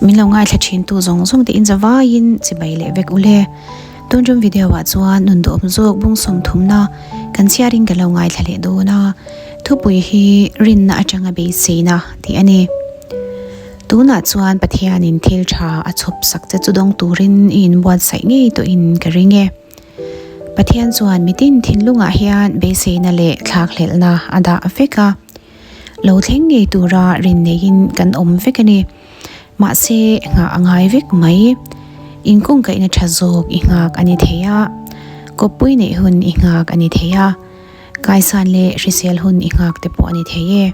Min lo ngaithla thin tu zawng zawng te in zavaiin chibai leh vek ule. Tun tum video ah chuan nun duhawm zawk bung sawm thumna kan chhiarin ka lo ngaithla leh dawn a. Thupui hi rinna atanga beiseina tih a ni. Tunah chuan Pathianin thil tha a chhawp sak che chu dawng turin i inbuatsaih ngei tawhin ka ring e. Pathian chuan mitin thinlungah hian beiseina leh thlakhlelhna a dah vek a. Lo thleng ngei tura rin neiin kan awm vek a ni. Mahse, nghah a ngai vek mai. Inkungkaihna tha zawk i nghak a ni thei a, kawppui neih hun i nghak a ni thei a, kaisan leh hrisel hun i nghak te pawh a ni thei e.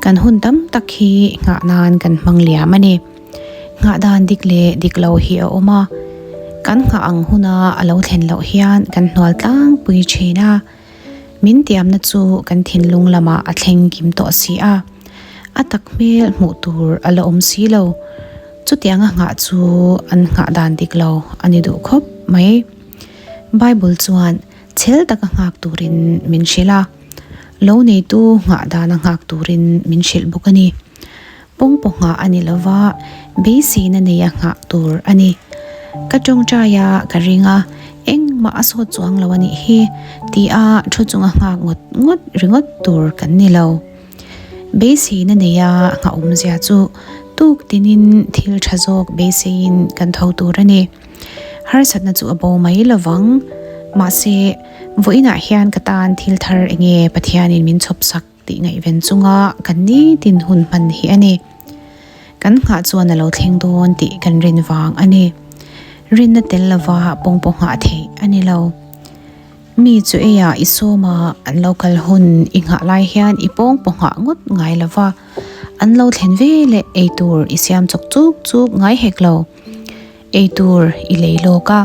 Kan hun tam tak hi nghah nan kan hmang liam a ni. Nghah dan dik leh dik lo hi a awm a, kan nghah ang huna a lo thlen loh hian kan hnual tlangpui thin a. Min tiamna chu kan thinlung lamah a thleng kim tawh si a, a tak hmel hmuh tur a la awm si lo. Chutianga nghah chu an nghah dan dik lo a ni duh khawp mai. Bible chuan chhel taka nghak turin min hrilh a, lo neitu nghah dana nghak turin min hrilh bawk a ni. Pawngpaw nghah a ni lova, beiseina neia nghah tur a ni. Ka tawngtai a, ka ring a, engmah a sawt chuang lo a nih hi tia thu chunga nghak ngawt ngawt ringawt tur kan ni lo. Beiseina neia nghah awmzia chu tuk tinin thil tha zawk beiseiin kan tho tur a ni. Harsatna chu a bo mai lovang. Mahse, vawiinah hian ka tan thil thar enge Pathianin min chhawp sak tih ngaihven chunga kan nitin hun hman hi a ni. Kan nghah chuan a lo thleng dawn tih kan rin vang a ni. Rinna tel lova pawngpaw nghah theih a ni lo. Mi chu eiah i sawm a, an lo kal hun i nghah lai hian i pawngpaw nghah ngawt ngai lova, an lo thlen ve leh ei tur i siam chawk chuk chuk ngai hek lo. Ei tur i lei lawk a,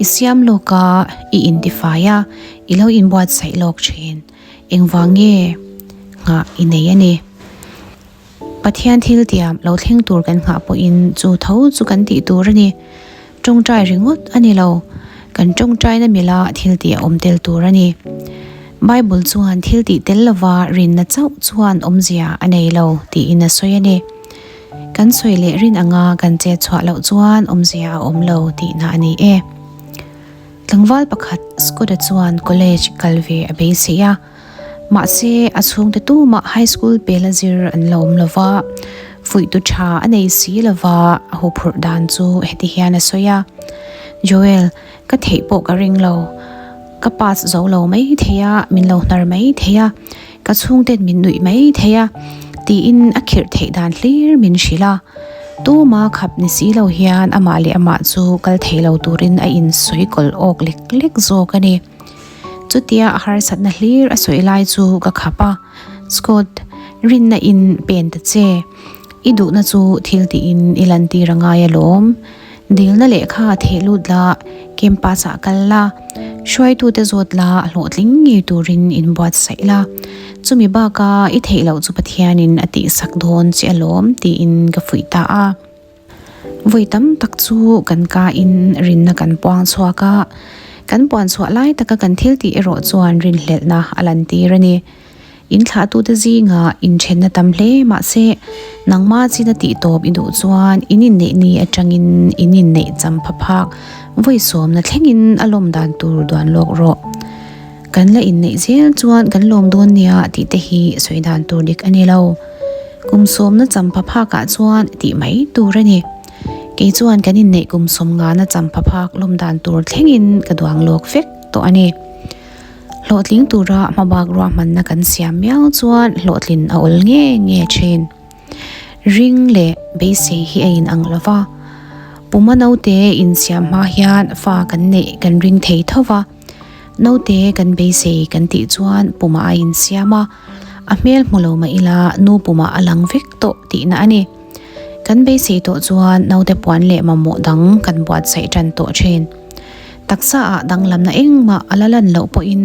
i siam lawk a, i intifai a, i lo inbuatsaih lawk thin. Engvang nge nghah i nei a ni? Pathian thil tiam lo thleng tur kan nghah pawhin chu tho chu kan tih tur a ni. Tawngtai ringawt a ni lo, kan tawngtaina mila thil tih a awm tel tur a ni. Bible chuan thil tih tel lova rinna chauh chuan awmzia a nei lo tiin a sawi a ni. Kan sawi leh rin anga kan chet chhuah loh chuan awmzia a awm lo tihna a ni e. Tlangval pakhat Scott-a chuan college kal ve a beisei a, mahse a chhungte tumah high school pela zir an lo awm lo va, fuihtu tha a nei si lo va, a huphurh dan chu heti hian a sawi a, Joel, ka theih pawh ka ring lo, ka pass zo lo mai thei a, min lo hnar mai thei a, ka chhungten min nuih mai thei a, tiin a khirh theih dan hlir min hrilh a. Tuma khap ni si lo hian amah leh amah chu kal thei lo turin a insawi kawlh awk lek lek zawk a ni. Chutia a harsatna hlir a sawi lai chu ka khap a, Scott, rinna in pen ta che. I duhna chu thil tiin i lantir a ngai alawm. Dilna lehkha theh lut la, campus ah kal la, hruaitute zawt la hlawhtling ngei turin inbuatsaih la. Chumi baka i theih loh chu Pathianin a tihsak dawn che alawm tiin ka fuih ta a. Vawi tam tak chu kan kain rinna kan puang chhuak a, kan puan chhuah lai taka kan thil tih erawh chuan rinhlelhna a lantir a ni. In thlahtute zingah inthenna tam hle mahse nangma china tih tawp i duh chuan in inneih ni atangin in inneih cham pha phak vawi sawmna thlengin a lawm dan tur duan lawk rawh. Kan la inneih zel chuan kan lawm dawn nia tih te hi sawi dan tur dik a ni lo. Kum sawmna cham pha phakah chuan tih mai tur a ni. Kei chuan kan inneih kum sawm ngana cham pha phak lawm dan tur thlengin ka duang lawk vek tawh a ni. Hlawhtling tura hmabak ruahmanna kan siam miau chuan hlawhtlin a awl nge nge thin. Ring leh beisei hi a inang lo va, puma naute insiam hma hian fa kan neih kan ring thei tho va, naute kan beisei kan tih chuan puma a insiam a, a hmel hmu lo mah ila nu puma a lang vek tawh tihna a ni. Kan beisei tawh chuan naute puan leh mamawh dang kan buatsaih tan tawh thin. Taksa ah danglamna engmah a la lan loh pawhin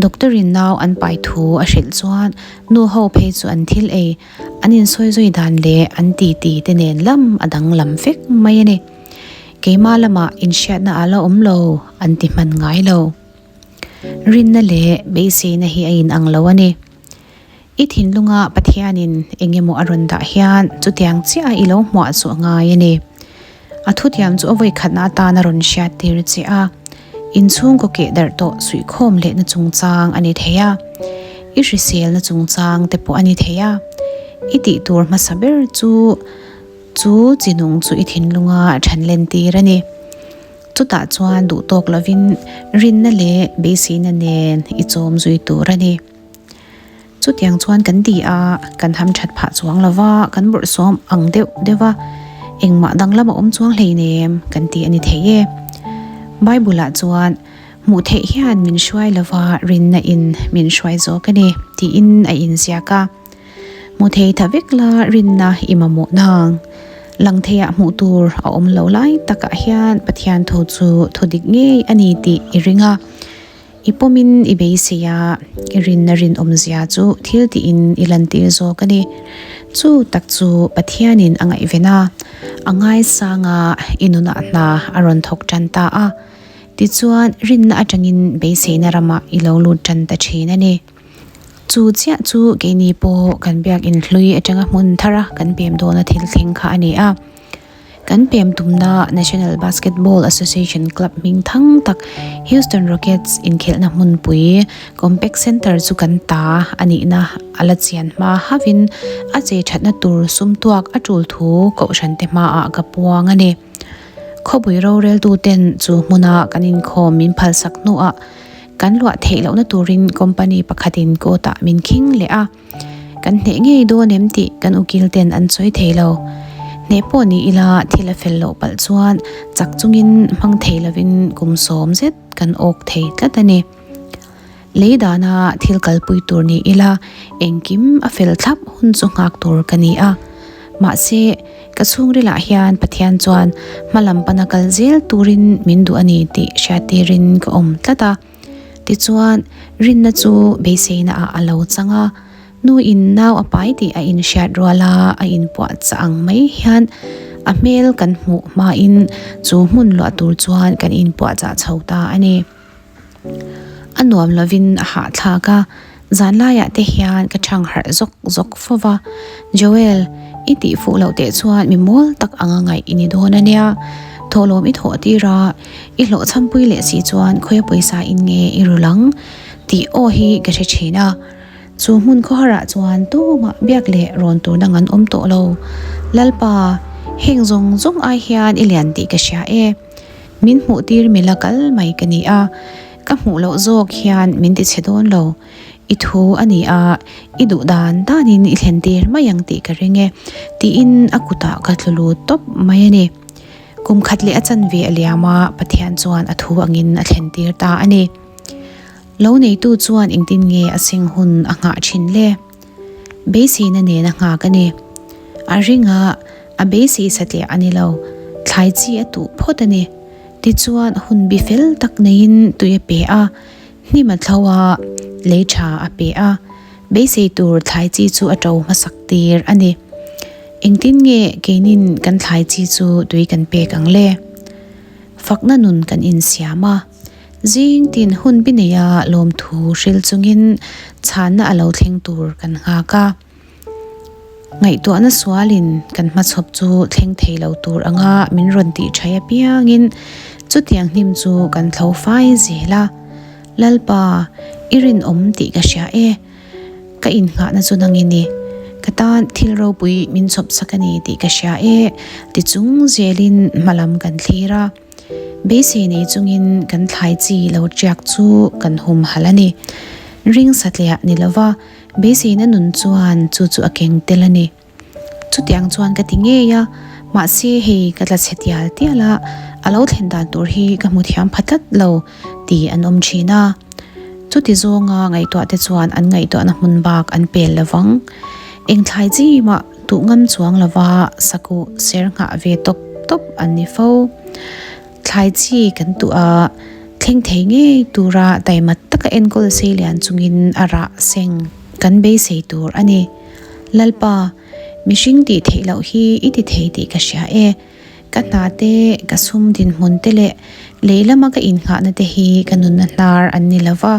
doctor in nau an pai thu a hrilh chuan nu ho phei chu an thil ei, an insawi zui dan leh an ti ti te nen lam a danglam vek mai a ni. Keimah lamah inhriatna a la awm lo an ti hman ngai lo. Rinna leh beiseina hi a inang lo a ni. I thinlunga Pathianin eng emaw a rawn dah hian chutiang chiah a i lo hmuah chu a ngai a ni. A thutiam chu a vawikhatna atan a rawn hriat tir che a, inchhungkaw keh darh tawh suihkhawm lehna chungchang a ni thei a, i hriselna chungchang te pawh a ni thei a. I tih tur hmasa ber chu chu chi nung chu i thinlunga thanlen tir a ni. Chutah chuan duh tawk lovin rinna leh beiseina nen i chawm zui tur a ni. Chutiang chuan kan ti a, kan ham that phah chuang lo va, kan bawrhsawm ang deuh deuh va, engmah danglam a awm chuang hleinem kan ti a ni thei e. Bible-ah chuan hmuh theih hian min hruai lo va, rinna in min hruai zawk a ni tiin a inziak a. Hmu thei tha vek la rinna i mamawh nang. Lang theiah hmuh tur a awm lo lai takah hian Pathian thu chu thu dik ngei a ni tih i ring a. I pawmin i beisei a, i rinna rinawmzia chu thil tiin i lantir zawk a ni. Chu tak chu Pathianin a ngaihven a, a ngaisang a, i nunah hna a rawn thawk tan ta a. Tichuan, rinna atangin beiseina ramah i lo lut tan ta thin a ni. Chu chiah chu keini pawh kan biakin hlui atanga hmun thara kan pem dawna thil thleng kha a ni a. Kan pem tumna National Basketball Association club hming thang tak Houston Rockets inkhelhna hmunpui Compaq Center chu kan ta a nihna a la chian hma hauhin a chei thatna tur sum tuak a tul thu kohhran te hmaah ka puang a ni. Khawpui roreltuten chu hmuna kan inkhawm min phalsak hnuah kan luah theih lohna turin company pakhatin court ah min khing leh a. Kan hneh ngei dawn em tih kan ukil ten an sawi thei lo. Hneh pawh ni ila thil a fel loh palh chuan chak chungin hmang thei lovin kum sawm zet kan awk thei tlat a ni. Lei dana thil kalpui tur ni ila engkim a fel thlap hun chu nghak tur ka ni a. Mahse, ka chhungrilah hian Pathian chuan hmalam pana kal zel turin min duh a ni tih hriattirin ka awm tlat a. Tichuan, rinna chu beiseina ah a lo chang a, nu in nau a pai tih a inhriat rual a, a inpuah chah ang mai hian a hmel kan hmuh hmain chu hmun luah tur chuan kan inpuah chah chho ta a ni. A nuam lovin a hahthlak a, zanlaiah te hian ka chhang harh zawk zawk fo va, Joel, i tih fuh loh teh chuan mi mawl tak anga ngaih i ni dawn a nia, thawhlawm i thawh tir a, I hlawhchhampui leh si chuan khawia pawisa in nge i rul ang? tih aw hi ka hre thin a. Chu hmun khawharah chuan tumah biak leh rawn tur dang an awm tawh lo. Lalpa, heng zawng zawng ai hian i lian tih ka hria e. Min hmuh tir mi la kal mai ka ni a, ka hmuh loh zawk hian min ti chhe dawn lo. I thu a ni a, i duh dan danin i thlen tir mai ang tih ka ring e, tiin a kutah ka tlu lut tawp mai a ni. Kum khat leh a chanve a liam a, Pathian chuan a thu angin a thlen tir ta a ni. Lo neitu chuan engtin nge a seng hun a nghah thin le? Beiseina nen a nghak a ni. A ring a, a beisei satliah a ni lo, thlai chi a tuh phawt a ni. Tichuan hun bi fel tak neiin tui a pe a, hnim a thlo a, lei tha a pe a, beisei tur thlai chi chu a to hmasak tir a ni. Engtin nge keinin kan thlai chi chu tui kan pek ang le? Fakna nun kan insiam a, zing tin hun bi neia lawmthu hril chungin chhanna a lo thleng tur kan nghak a. Ngaihtuahna sualin kan hmachhawp chu thleng thei lo tur anga min rawn tih thaih apiangin chutiang hnim chu kan thlo fai zel a. Lalpa, i rinawm tih ka hria e. Ka innghahna chu nang i ni. Ka tan thil ropui min chhawp sak a ni tih ka hria e, ti chung zelin hmalam kan thlir a. Beisei nei chungin kan thlai chi lo tiak chu kan hum halh a ni. Ring satliah ni lova beiseina nun chuan chu chu a keng tel a ni. Chutiang chuan ka ti ngei a, mahse hei ka tla chhe tial tial a, a lo thlen dan tur hi ka hmu thiam pha tlat lo tih an awm thin a. Chuti zawnga ngaihtuah te chuan an ngaihtuahna hmun bak an pel lo vang. Eng thlai chi mah duh ngam chuang lova sakuh ser nghah ve tawp tawp an ni fo. Thlai chi kan tuh a, thleng thei ngei tura taimat taka enkawl seilian chungin a rah seng kan beisei tur a ni. Lalpa, mihring tih theih loh hi i ti thei tih ka hria e. Ka hna te, ka sum dinhmun te leh lei lama ka innghahna te hi ka nunna hnar an ni lo va,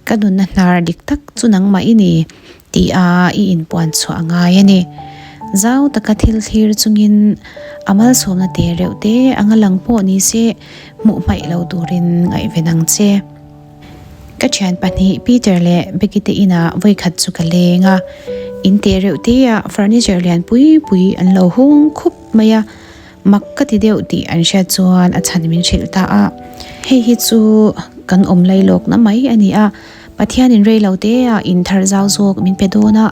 ka nunna hnar dik tak chu nangmah i ni. Tih a i inpuan chhuah a ngai a ni. Zau taka thil thlir chungin a malsawmna te reuh te anga lang pawh ni se hmuh hmaih lo turin ngaihven ang che. Ka thian pahnih Peter leh Becky te inah vawikhat chu ka leng a, in te reuh te ah furniture lian pui pui an lo hung khup mai a. Mak ka ti deuh tih an hriat chuan a chhan min hrilh ta a, hei hi chu kan awm lai lawkna mai a ni a, Pathianin rei lo te ah in thar zau zawk min pe dawn a,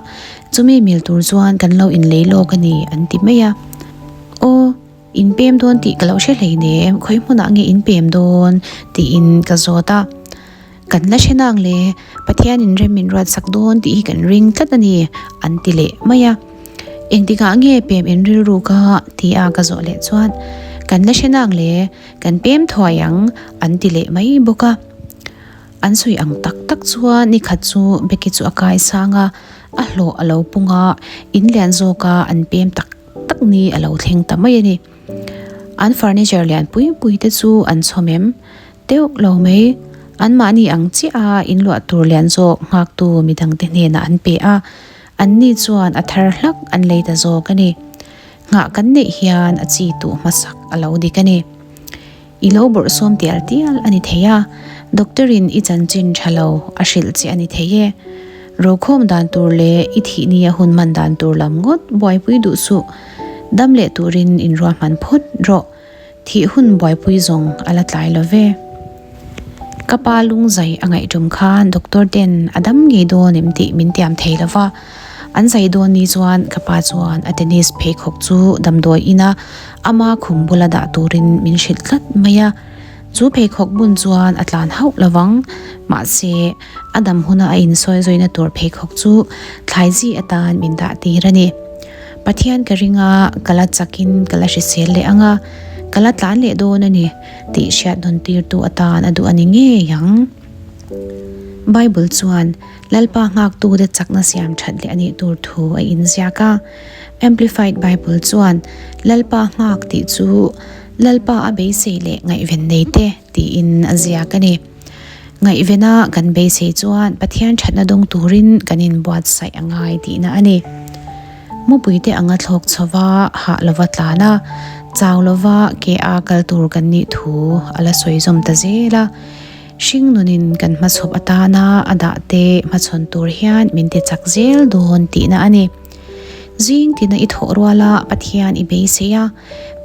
chumi mil tur chuan kan lo inlei lawk a ni an ti mai a. Aw, in pem dawn tih ka lo hre hleinem, khawi hmunah nge in pem dawn? tiin ka zawt a. Kan la hre nang le, Pathianin rem min ruatsak dawn tih hi kan ring tlat a ni, an ti leh mai a. Engtikah nge pem in rilru ka ti a ka zawh leh chuan, Kan la hre nang le, kan pem thuai ang, an ti leh mai bawk a. An sawi ang tak tak chuan nikhat chu Becky chu a kai sang a, a hlawh a lo pung a, in lian zawka an pem tak tak ni a lo thleng ta mai a ni. An furniture lian pui pui te chu an chhawm em? Deuh lo mai. Anmahni ang chiah a inluah tur lian zawk nghaktu midangte hnenah an pe a, anni chuan a thar hlak an lei ta zawk a ni. Nghah kan neih hian a chi tuh hmasak a lo dik a ni. I lo bawrhsawm tial tial a ni thei a, doctor in i chanchin tha lo a hrilh che a ni thei e. Rokhawm dan tur leh i thih nia hun hman dan tur lam ngawt buaipui duh suh. Dam leh turin inruahman phawt rawh. Thih hun buaipui zawng a la tlai lo ve. Ka pa lungzai a ngaihtum khan doctor ten a dam ngei dawn em tih min tiam thei lo va. An zai dawn ni chuan ka pa chuan a tennis pheikhawk chu damdawi ina ama khum bula dah turin min hrilh tlat mai a. Chu pheikhawk bun chuan a tlan hauh lo vang. Mahse, a dam huna a insawi zawina tur pheikhawk chu thlaizi atan min dah tir a ni. Pathian ka ring a, ka la chakin ka la hrisel leh ang a, ka la tlan leh dawn a ni tih hriat nawn tirtu atan a duh a ni ngei ang. Bible chuan Lalpa nghaktute chakna siam that leh a nih tur thu a inziak a. Amplified Bible chuan Lalpa nghak tih chu Lalpa a beisei leh ngaihven nei te tiin a ziak a ni. Ngaihvena kan beisei chuan Pathian thatna dawng turin kan inbuatsaih a ngai tihna a ni. Mupuite anga thlawk chhova hah lova tlan a, chau lova ke a kal tur kan nih thu a la sawi zawm ta zel a. Hring nunin kan hmachhawp atana a dah te hmachhawn tur hian min ti chak zel dawn tihna a ni. Zing tina i thawh ruala Pathian i beisei a,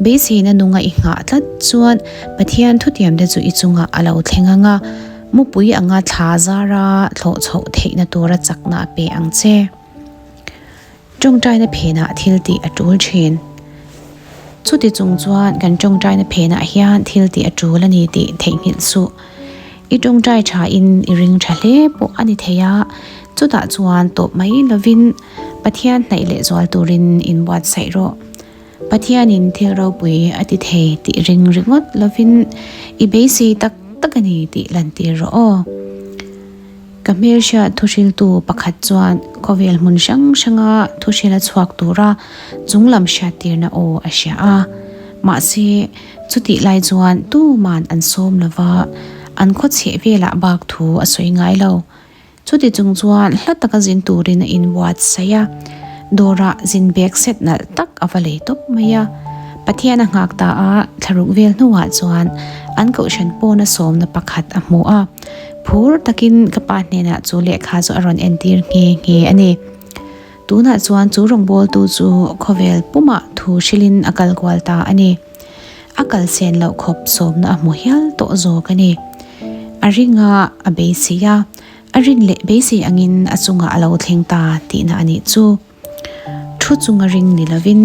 Beiseina nunga i nghah tlat chuan Pathian thutiamte chu i chungah a lo thleng ang a, mupui anga thla zara thlawh chhoh theihna tura chakna a pe ang che. Tawngtaina phenah thil tih a tul thin. Chuti chung chuan kan tawngtaina phenah hian thil tih a tul a ni tih theihnghilh suh. I tawngtai thain i ring tha hle pawh a ni thei a, chutah chuan tawp mai lovin Pathian hnaih lehzual turin inbuatsaih rawh. Pathianin thil ropui a ti thei tih ring ringawt lovin i beisei tak tak a ni tih lantir rawh aw. Ka hmelhriat thuhriltu pakhat chuan khawvel hmun hrang hranga thuhril a chhuak tura chunglam hriattirna aw a hria a. Mahse, chutih lai chuan tuman an sawm lova, an khawchheh velah bak thu a sawi ngai lo. Chuti chung chuan hla taka zin turin a inbuatsaih a, dawrah zin bag set nalh tak a va lei tawp mai a. Pathian a nghak ta a, thlaruk vel hnuah chuan an kohhran pawna sawmna pakhat a hmu a. Phur takin ka pa hnenah chu lehkha chu a rawn entir nghe nghe a ni. Tunah chuan chu rawngbawltu chu khawvel pumah thu hrilhin a kal kual ta a ni. A kal sen loh khawp sawmna a hmu hial tawh zawk a ni. A ring a, a beisei a, a rin leh beisei angin a chungah a lo thleng ta tihna a nih chu. Thu chunga ring ni lovin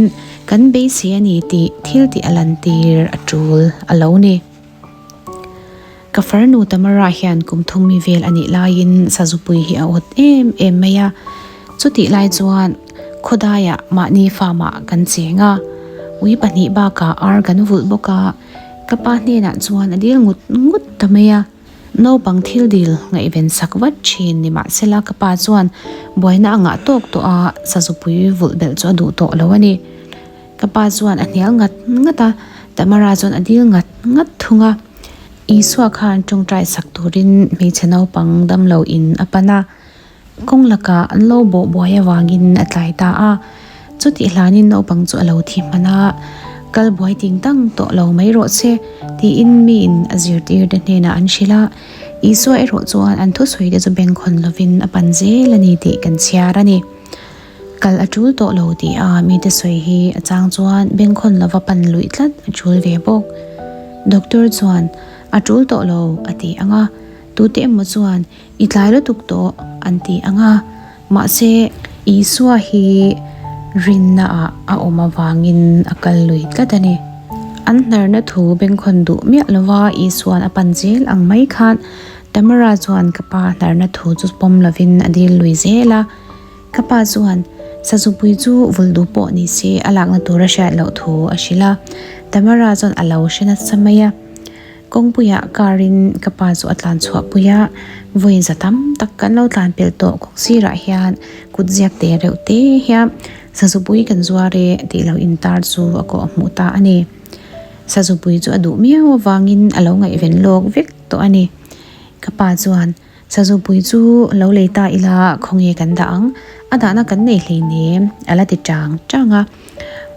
kan beisei a ni tih thil tih a lantir a tul a lo ni. Ka farnu Tamara hian kum thum mi vel a nih laiin sazupui hi a awt em em mai a. Chutih lai chuan khawdaiah mahni farm-ah kan cheng a, ui pahnih bakah ar kan vulh bawk a, ka pa hnenah chuan a dil ngut ngut ta mai a. Naupang thil dil ngaihven sak vat thin ni mahsela ka pa chuan buaina a ngah tawk tawh a, sazupui vulh belh chu a duh tawh lo a ni. Ka pa chuan a hnial ngat ngat a, Tamara chuan a dil ngat ngat thung a. Isua khan tawngtai sak turin hmeichhe naupang damlo in a pan a. Kawng lakah an lo bawh buai avangin a tlai ta a. Chutih hlanin naupang chu a lo thi hman a, Kal buai ting tang tawh lo mai rawh se, tiin miin a zirtirte hnenah an hrilh a. Isua erawh chuan an thusawi te chu bengkhawn lovin a pan zel a ni tih kan chhiar a ni. Kal a tul tawh lo tih a mite sawi hi a chang chuan bengkhawn lova pan luih tlat a tul ve bawk. Doctor chuan a tul tawh lo a ti ang a, tute emaw chuan i tlai lutuk tawh an ti ang a, mahse Isua hi rinna ah a awm avangin a kal lui tlat a ni. An hnarna thu bengkhawn duh miah lova Isua'n a pan zel ang mai khan Tamara chuan ka pa hnarna thu chu pawm lovin a dil lui zel a. Ka pa chuan Sazupui chu vul duh pawh ni se a lakna tur a hriat loh thu a hrilh a, Tamara chuan a lo hre nasa mai a. Kawngpuiah car in ka pa chu a tlan chhuah pui a, vawi za tam tak kan lo tlan pelh tawh kawng sirah hian kut ziak te reuh te hian Sazupui kan zuar e tih lo intar chu a kawh a hmuh ta a ni. Sazupui chu a duh miau avangin a lo ngaihven lawk vek tawh a ni. Ka pa chuan Sazupui chu lo lei ta ila khawnge kan dah ang, a dahna kan nei hleinem a la ti chang chang a,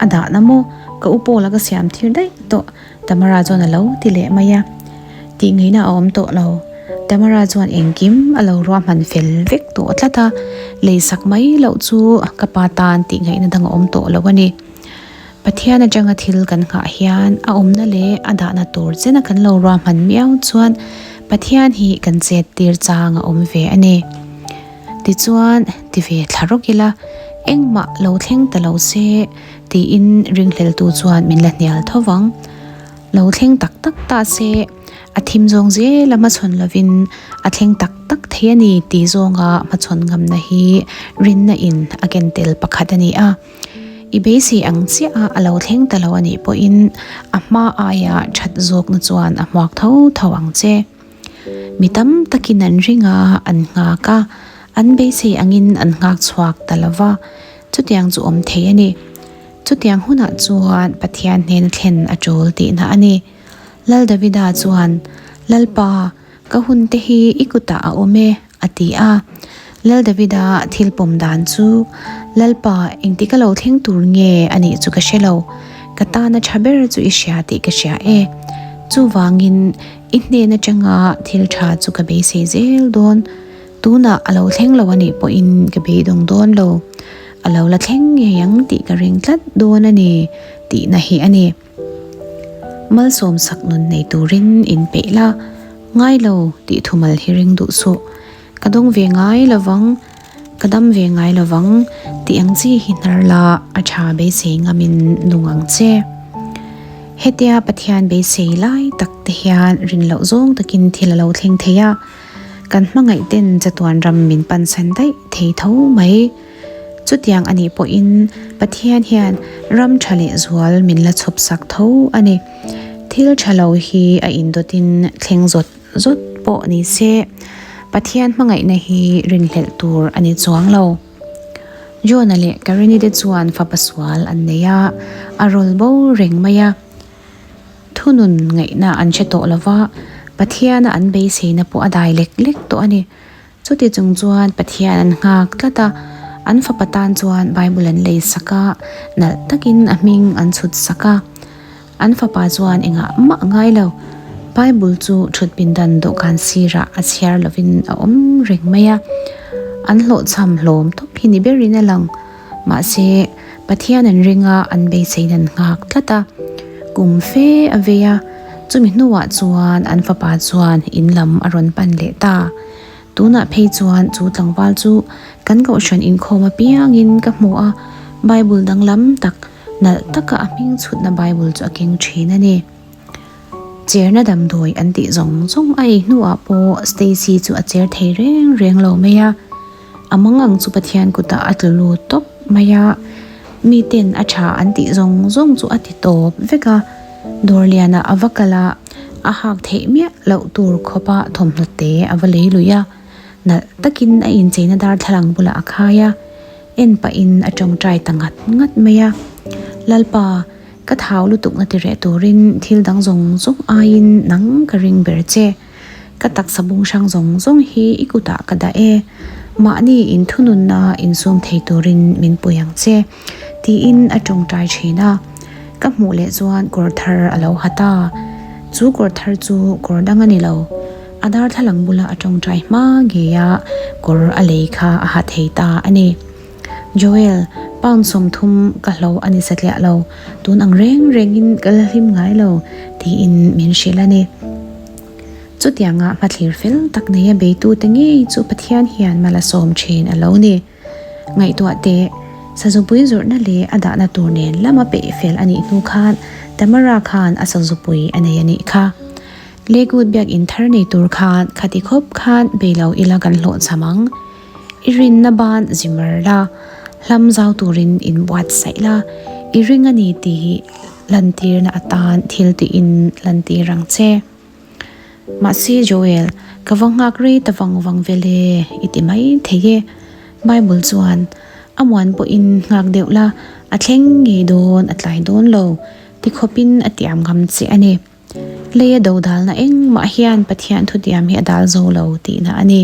a dahna maw ka u Paula ka siam thir daih tawh Tamara chuan a lo ti leh mai a, tih ngaihna a awm tawh lo, Tamara chuan engkim a lo ruahman fel vek tawh tlat a, lei sak mai loh chu ka pa tan tih ngaihna dang a awm tawh lo a ni. Pathian atanga thil kan nghah hian a awmna leh a dahna tur chena kan lo ruahman miau chuan Pathian hi kan chet tir chang a awm ve a ni. Tichuan, ti ve thla rawk ila, engmah lo thleng ta lo se tiin ringhleltu chuan min la hnial tho vang. Lo thleng tak tak ta se, a thim zawng zela hmachhawn lovin a thleng tak tak thei a ni tih zawnga hmachhawn ngamna hi rinna in a ken tel pakhat a ni a. I beisei ang chiah a a lo thleng ta lo a nih pawhin a hma aia that zawkna chuan a hmuak tho tho ang che. Mi tam takin an ring a, an nghak a, an beisei angin an nghak chhuak ta lo va, chutiang chu awm thei a ni. Chutiang hunah chuan Pathian hnena thlen a tul tihna a ni. Lal Davida chuan, Lalpa, Ka hun te hi i kutah a awm e, a ti a. Lal Davida thil pawm dan chu, Lalpa, engtik a lo thleng tur nge a nih chu ka hre lo. Ka tana tha ber chu i hria tih ka hria e. Chuvangin, i hnen atanga thil tha chu ka beisei zel dawn. Tunah a lo thleng lo a nih pawhin ka beidawng dawn lo. A lo la thleng ngei ang tih ka ring tlat dawn a ni, tihna hi a ni. Malsawm sak nun nei turin in peih la, ngai lo tih thumal hi ring duh suh. Ka dawng ve ngai lovang, ka dam ve ngai lovang tih ang chi hi hnar la a tha beisei ngamin nung ang che. Hetia Pathian beisei lai tak te hian rin loh zawng takin thil a lo thleng thei a, kan hmangaih ten chatuan ram min pansan daih thei tho mai. Chutiang a nih pawhin Pathian hian ram tha leh zual min la chhawp sak tho a ni. Thil tha lo hi a indawtin thleng zawt zawt pawh ni se, Pathian hmangaihna hi rinhlelh tur a ni chuang lo. Jonah leh Karini te chuan fapa sual an nei a, a rawl bo reng mai a. Thunun ngaihna an hre tawh lova, Pathiana an beiseina pawh a dai lek lek tawh a ni. Chuti chung chuan Pathian an nghak tlat a, an fapa tan chuan Bible an lei sak a, nalh takin a hming an chhut sak a. An fapa chuan engah mah ngai lo, Bible chu thut pindan dawhkan sirah a chhiar lovin a awm reng mai a. An hlawhchham hlawm tawp hi ni berin a lang. Mahse, Pathian an ring a, an beiseiin an nghak tlat a. Kum fe a vei a, chumi hnuah chuan an fapa chuan in lam a rawn pan leh ta. Tunah phei chuan chu tlangval chu kan kohhran inkhawm apiangin ka hmu a, Bible danglam tak, nalh taka a hming chhutna Bible chu a keng thin a ni. Cherna damdawi an tih zawng zawng a ei hnuah pawh Stacy chu a cher thei reng reng lo mai a. A mangang chu Pathian kutah a tlu lut tawp mai a, miten a tha an tih zawng zawng chu a ti tawp vek a. Dawr lianah a va kal a, a hak theih miah loh tur khawpa thawmhnaw te a va lei lui a. Nalh takin a incheina darthlalang bulah a khai a, en pahin a tawngtai ta ngat ngat mai a. Lalpa. Ka thau lutuk na ti reh turin thil dang zawng zawng aiin nang ka ring ber che. Ka taksa bung hrang zawng zawng hi i kutah ka dah e. Mahni inthununna insum thei turin min pui ang che, tiin a tawngtai thin a. Ka hmuh leh chuan kawr thar a lo ha ta. Chu kawr thar chu kawr dang a ni lo. A darthlalang bula a tawngtai hma ngeia kawr a lei kha a ha thei ta a ni. Joel, pound 30 ka hlo a ni satliah lo, tun ang reng rengin ka la hlim ngai lo, tiin min hrilh a ni. Chutianga hmathlir fel tak neia beitute ngei chu Pathian hian mal a sawm thin a lo ni. Ngaihtuah teh, sazupui zawrhna leh a dahna tur nen lama peih fel a nih hnu khan Tamara khan a sazupui a nei a nih kha. Lakewood biakinn thar nei tur khan khati khawp khan bei lo ila kan hlawhchham ang. I rinna ban zimar la, hlam zau turin inbuatsaih la, i ring a ni tih lantirna atan thil tiin lantir ang che. Mahse Joel, ka va nghak rei ta vang vang vel e, i ti mai thei e. Bible chuan, A muan pawhin nghak deuh la, a thleng ngei dawn, a tlai dawn lo, ti khawpin a tiam ngam che a ni. Leia dodalna engmah hian Pathian thutiam hi a dal zo lo tihna a ni.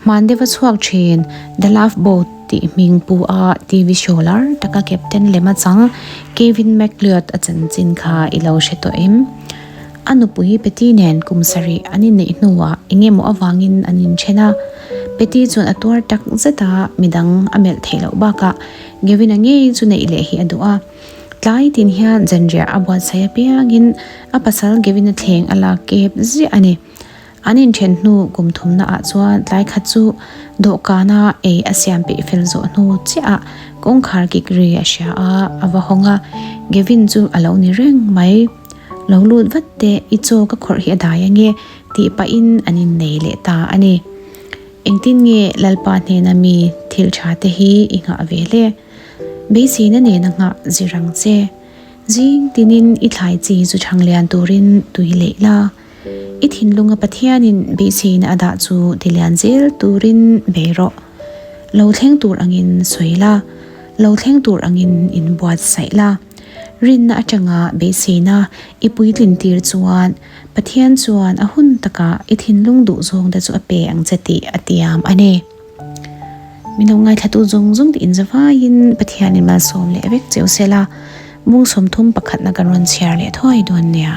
Hman deuha chhuak thin The Love Boat tih hming pu a TV show lar taka captain lema chang Kevin McLeod a chanchin kha i lo hre tawh em? A nupui Patty nen kum sarih an inneih hnuah eng emaw avangin an inthen a. Patty chuan a tuar tak zet a, midang a melh theih loh bakah Gavin-a ngei chu neih leh hi a duh a. Tlai tin hian zanriah a buatsaih apiangin a pasal Gavin-a thleng a lak kep ziah a ni. An inthen hnu kum thumna ah chuan tlai khat chu dawhkana ei a siam peih fel zawh hnu chiah ah kawngkhar kik ri a hria a, a va hawng a, Gavin chu a lo ni reng mai. Lo lut vat teh, i chaw ka khawrh hi a dai ange tih pahin an innei leh ta a ni. Engtin nge Lalpa hnena mi thil tha te hi i nghah ve le? Beiseina nena nghah zir ang che. Zing tinin i thlai chi zu chhang lian turin tui leih la. I thinlunga Pathianin beiseina a dah chu tilian zel turin bei rawh. Lo thleng tur angin sawi la, lo thleng tur angin inbuatsaih la. Rinna atanga beiseina i puitlin tir chuan Pathian chuan a hun takah i thinlung duhzawng te chu a pe ang che tih a tiam a ni. Min lo ngaithlatu zawng zawng te inzavaiin Pathianin malsawm leh vek cheu sela, bung 31 na kan rawn chhiar leh thuai dawn nia.